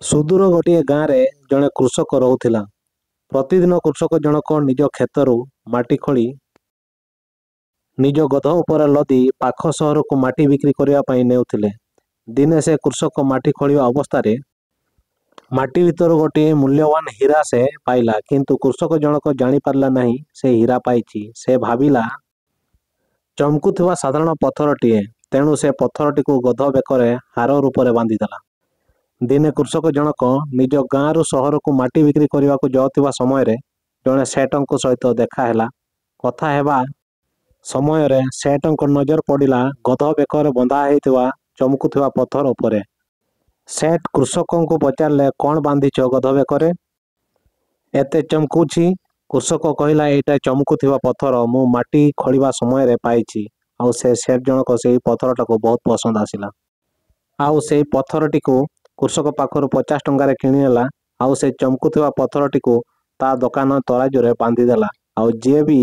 ସୁଦୂର ଗୋଟିଏ ଗାଁରେ ଜଣେ କୃଷକ ରହୁଥିଲା। ପ୍ରତିଦିନ କୃଷକ ଜଣକ ନିଜ କ୍ଷେତରୁ ମାଟି ଖୋଳି ନିଜ ଗଧ ଉପରେ ଲଦି ପାଖ ସହରକୁ ମାଟି ବିକ୍ରି କରିବା ପାଇଁ ନେଉଥିଲେ। ଦିନେ ସେ କୃଷକ ମାଟି ଖୋଳିବା ଅବସ୍ଥାରେ ମାଟି ଭିତରୁ ଗୋଟିଏ ମୂଲ୍ୟବାନ ହୀରା ସେ ପାଇଲା, କିନ୍ତୁ କୃଷକ ଜଣକ ଜାଣିପାରିଲା ନାହିଁ ସେ ହୀରା ପାଇଛି। ସେ ଭାବିଲା ଚମକୁଥିବା ସାଧାରଣ ପଥରଟିଏ, ତେଣୁ ସେ ପଥରଟିକୁ ଗଧ ବେକରେ ହାର ରୂପରେ ବାନ୍ଧିଦେଲା। ଦିନେ କୃଷକ ଜଣକ ନିଜ ଗାଁରୁ ସହରକୁ ମାଟି ବିକ୍ରି କରିବାକୁ ଯାଉଥିବା ସମୟରେ ଜଣେ ସେଠଙ୍କ ସହିତ ଦେଖା ହେଲା। କଥା ହେବା ସମୟରେ ସେଠଙ୍କ ନଜର ପଡ଼ିଲା ଗଧ ବେକରେ ବନ୍ଧା ହେଇଥିବା ଚମକୁଥିବା ପଥର ଉପରେ। ସେଠ କୃଷକଙ୍କୁ ପଚାରିଲେ, "କ'ଣ ବାନ୍ଧିଛ ଗଧ ବେକରେ? ଏତେ ଚମକୁଛି?" କୃଷକ କହିଲା, "ଏଇଟା ଚମକୁଥିବା ପଥର, ମୁଁ ମାଟି ଖୋଳିବା ସମୟରେ ପାଇଛି।" ଆଉ ସେ ସେଠ ଜଣକ ସେହି ପଥରଟାକୁ ବହୁତ ପସନ୍ଦ ଆସିଲା। ଆଉ ସେଇ ପଥରଟିକୁ କୃଷକ ପାଖରୁ 50 ଟଙ୍କାରେ କିଣିନେଲା। ଆଉ ସେ ଚମକୁଥିବା ପଥରଟିକୁ ତା ଦୋକାନ ତରାଜୁରେ ବାନ୍ଧିଦେଲା। ଆଉ ଯିଏ ବି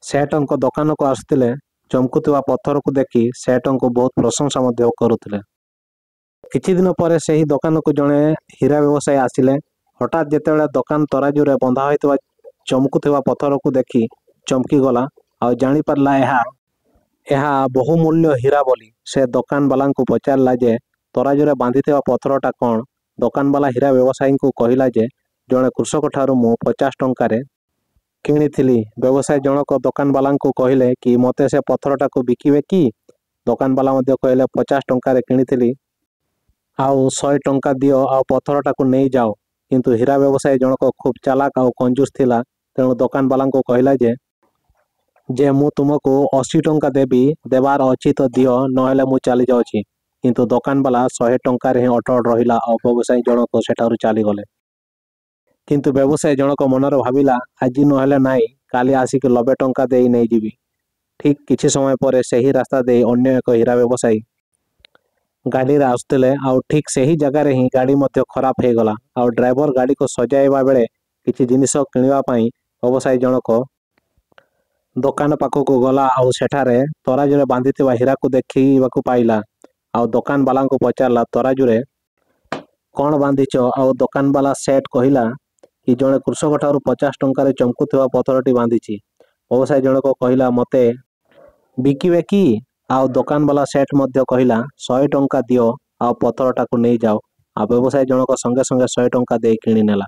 ସେଠଙ୍କ ଦୋକାନକୁ ଆସୁଥିଲେ, ଚମକୁଥିବା ପଥରକୁ ଦେଖି ସେଠଙ୍କୁ ବହୁତ ପ୍ରଶଂସା ମଧ୍ୟ କରୁଥିଲେ। କିଛି ଦିନ ପରେ ସେହି ଦୋକାନକୁ ଜଣେ ହୀରା ବ୍ୟବସାୟୀ ଆସିଲେ। ହଠାତ୍ ଯେତେବେଳେ ଦୋକାନ ତରାଜୁରେ ବନ୍ଧା ହୋଇଥିବା ଚମକୁଥିବା ପଥରକୁ ଦେଖି ଚମକିଗଲା ଆଉ ଜାଣିପାରିଲା ଏହା ବହୁମୂଲ୍ୟ ହୀରା ବୋଲି। ସେ ଦୋକାନବାଲାଙ୍କୁ ପଚାରିଲା ଯେ ତରାଜୁରେ ବାନ୍ଧିଥିବା ପଥରଟା କ'ଣ? ଦୋକାନବାଲା ହୀରା ବ୍ୟବସାୟୀଙ୍କୁ କହିଲା ଯେ ଜଣେ କୃଷକଠାରୁ ମୁଁ 50 ଟଙ୍କାରେ କିଣିଥିଲି। ବ୍ୟବସାୟୀ ଜଣକ ଦୋକାନବାଲାଙ୍କୁ କହିଲେ କି ମୋତେ ସେ ପଥରଟାକୁ ବିକିବେ କି? ଦୋକାନବାଲା ମଧ୍ୟ କହିଲେ, 50 ଟଙ୍କାରେ କିଣିଥିଲି, ଆଉ 100 ଟଙ୍କା ଦିଅ ଆଉ ପଥରଟାକୁ ନେଇଯାଅ। କିନ୍ତୁ ହୀରା ବ୍ୟବସାୟୀ ଜଣକ ଖୁବ୍ ଚାଲାକ ଆଉ କଞ୍ଜୁସ ଥିଲା, ତେଣୁ ଦୋକାନବାଲାଙ୍କୁ କହିଲା ଯେ ମୁଁ ତୁମକୁ 80 ଟଙ୍କା ଦେବି, ଦେବାର ଅଛି ତ ଦିଅ, ନହେଲେ ମୁଁ ଚାଲିଯାଉଛି। କିନ୍ତୁ ଦୋକାନବାଲା 100 ଟଙ୍କାରେ ହିଁ ଅଟଳ ରହିଲା ଆଉ ବ୍ୟବସାୟୀ ଜଣକ ସେଠାରୁ ଚାଲିଗଲେ। କିନ୍ତୁ ବ୍ୟବସାୟୀ ଜଣକ ମନରେ ଭାବିଲା, ଆଜି ନହେଲେ ନାହିଁ, କାଲି ଆସିକି 90 ଟଙ୍କା ଦେଇ ନେଇଯିବି। ଠିକ୍ କିଛି ସମୟ ପରେ ସେହି ରାସ୍ତା ଦେଇ ଅନ୍ୟ ଏକ ହୀରା ବ୍ୟବସାୟୀ ଗାଡ଼ିରେ ଆସୁଥିଲେ ଆଉ ଠିକ୍ ସେହି ଜାଗାରେ ହିଁ ଗାଡ଼ି ମଧ୍ୟ ଖରାପ ହେଇଗଲା। ଆଉ ଡ୍ରାଇଭର ଗାଡ଼ିକୁ ସଜାଇବା ବେଳେ କିଛି ଜିନିଷ କିଣିବା ପାଇଁ ବ୍ୟବସାୟୀ ଜଣକ ଦୋକାନ ପାଖକୁ ଗଲା ଆଉ ସେଠାରେ ତରାଜୁରେ ବାନ୍ଧିଥିବା ହୀରାକୁ ଦେଖିବାକୁ ପାଇଲା। ଆଉ ଦୋକାନବାଲାଙ୍କୁ ପଚାରିଲା, ତରାଜୁରେ କ'ଣ ବାନ୍ଧିଛ? ଆଉ ଦୋକାନବାଲା ସେଠ କହିଲା କି ଜଣେ କୃଷକଠାରୁ 50 ଟଙ୍କାରେ ଚମକୁଥିବା ପଥରଟି ବାନ୍ଧିଛି। ବ୍ୟବସାୟୀ ଜଣକ କହିଲା, ମୋତେ ବିକିବେ କି? ଆଉ ଦୋକାନବାଲା ସେଠ ମଧ୍ୟ କହିଲା, 100 ଟଙ୍କା ଦିଅ ଆଉ ପଥରଟାକୁ ନେଇଯାଅ। ଆଉ ବ୍ୟବସାୟୀ ଜଣକ ସଙ୍ଗେ ସଙ୍ଗେ 100 ଟଙ୍କା ଦେଇ କିଣିନେଲା।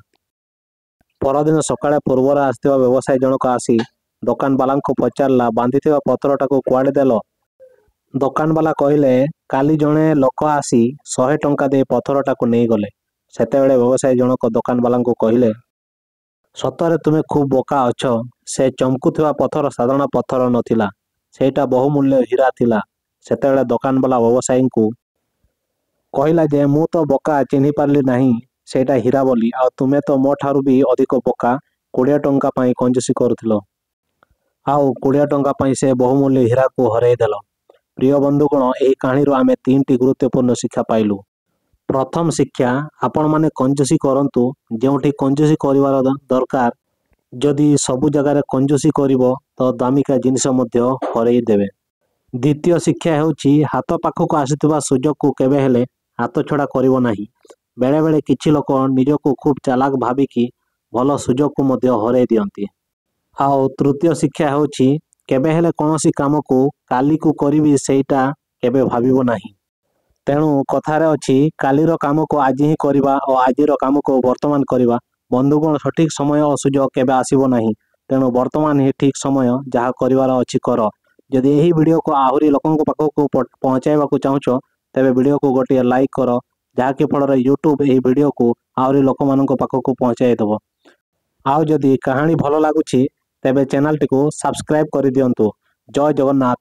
ପରଦିନ ସକାଳେ ପୂର୍ବରୁ ଆସିଥିବା ବ୍ୟବସାୟୀ ଜଣକ ଆସି ଦୋକାନବାଲାଙ୍କୁ ପଚାରିଲା, ବାନ୍ଧିଥିବା ପଥରଟାକୁ କୁଆଡ଼େ ଦେଲ? ଦୋକାନବାଲା କହିଲେ, କାଲି ଜଣେ ଲୋକ ଆସି 100 ଟଙ୍କା ଦେଇ ପଥରଟାକୁ ନେଇଗଲେ। ସେତେବେଳେ ବ୍ୟବସାୟୀ ଜଣକ ଦୋକାନବାଲାଙ୍କୁ କହିଲେ, ସତରେ ତୁମେ ଖୁବ୍ ବୋକା ଅଛ। ସେ ଚମକୁଥିବା ପଥର ସାଧାରଣ ପଥର ନଥିଲା, ସେଇଟା ବହୁମୂଲ୍ୟ ହୀରା ଥିଲା। ସେତେବେଳେ ଦୋକାନବାଲା ବ୍ୟବସାୟୀଙ୍କୁ କହିଲା ଯେ ମୁଁ ତ ବୋକା, ଚିହ୍ନି ପାରିଲି ନାହିଁ ସେଇଟା ହୀରା ବୋଲି, ଆଉ ତୁମେ ତ ମୋ ଠାରୁ ବି ଅଧିକ ବୋକା, 20 ଟଙ୍କା ପାଇଁ କଞ୍ଜୁସି କରୁଥିଲ ଆଉ 20 ଟଙ୍କା ପାଇଁ ସେ ବହୁମୂଲ୍ୟ ହୀରାକୁ ହରେଇ ଦେଲ। ପ୍ରିୟ ବନ୍ଧୁଗଣ, ଏହି କାହାଣୀରୁ ଆମେ ତିନିଟି ଗୁରୁତ୍ୱପୂର୍ଣ୍ଣ ଶିକ୍ଷା ପାଇଲୁ। ପ୍ରଥମ ଶିକ୍ଷା, ଆପଣମାନେ କଞ୍ଜୁସି କରନ୍ତୁ ଯେଉଁଠି କଞ୍ଜୁସି କରିବାର ଦରକାର। ଯଦି ସବୁ ଜାଗାରେ କଞ୍ଜୁସି କରିବ ତ ଦାମିକା ଜିନିଷ ମଧ୍ୟ ହରେଇ ଦେବେ। ଦ୍ୱିତୀୟ ଶିକ୍ଷା ହେଉଛି, ହାତ ପାଖକୁ ଆସୁଥିବା ସୁଯୋଗକୁ କେବେ ହେଲେ ହାତଛଡ଼ା କରିବ ନାହିଁ। ବେଳେବେଳେ କିଛି ଲୋକ ନିଜକୁ ଖୁବ୍ ଚାଲାକ ଭାବିକି ଭଲ ସୁଯୋଗକୁ ମଧ୍ୟ ହରେଇ ଦିଅନ୍ତି। ଆଉ ତୃତୀୟ ଶିକ୍ଷା ହେଉଛି, କେବେ ହେଲେ କୌଣସି କାମକୁ କାଲିକୁ କରିବି ସେଇଟା କେବେ ଭାବିବ ନାହିଁ। ତେଣୁ କଥାରେ ଅଛି, କାଲିର କାମକୁ ଆଜି ହିଁ କରିବା ଓ ଆଜିର କାମକୁ ବର୍ତ୍ତମାନ କରିବା। ବନ୍ଧୁଗଣ, ସଠିକ୍ ସମୟ ଓ ସୁଯୋଗ କେବେ ଆସିବ ନାହିଁ, ତେଣୁ ବର୍ତ୍ତମାନ ହିଁ ଠିକ୍ ସମୟ, ଯାହା କରିବାର ଅଛି କର। ଯଦି ଏହି ଭିଡ଼ିଓକୁ ଆହୁରି ଲୋକଙ୍କ ପାଖକୁ ପହଞ୍ଚାଇବାକୁ ଚାହୁଁଛ, ତେବେ ଭିଡ଼ିଓକୁ ଗୋଟିଏ ଲାଇକ୍ କର, ଯାହାକି ଫଳରେ ୟୁଟ୍ୟୁବ୍ ଏହି ଭିଡ଼ିଓକୁ ଆହୁରି ଲୋକମାନଙ୍କ ପାଖକୁ ପହଞ୍ଚାଇ ଦେବ। ଆଉ ଯଦି କାହାଣୀ ଭଲ ଲାଗୁଛି, ତେବେ ଚ୍ୟାନେଲଟିକୁ ସବସ୍କ୍ରାଇବ୍ କରିଦିଅନ୍ତୁ। ଜୟ ଜଗନ୍ନାଥ।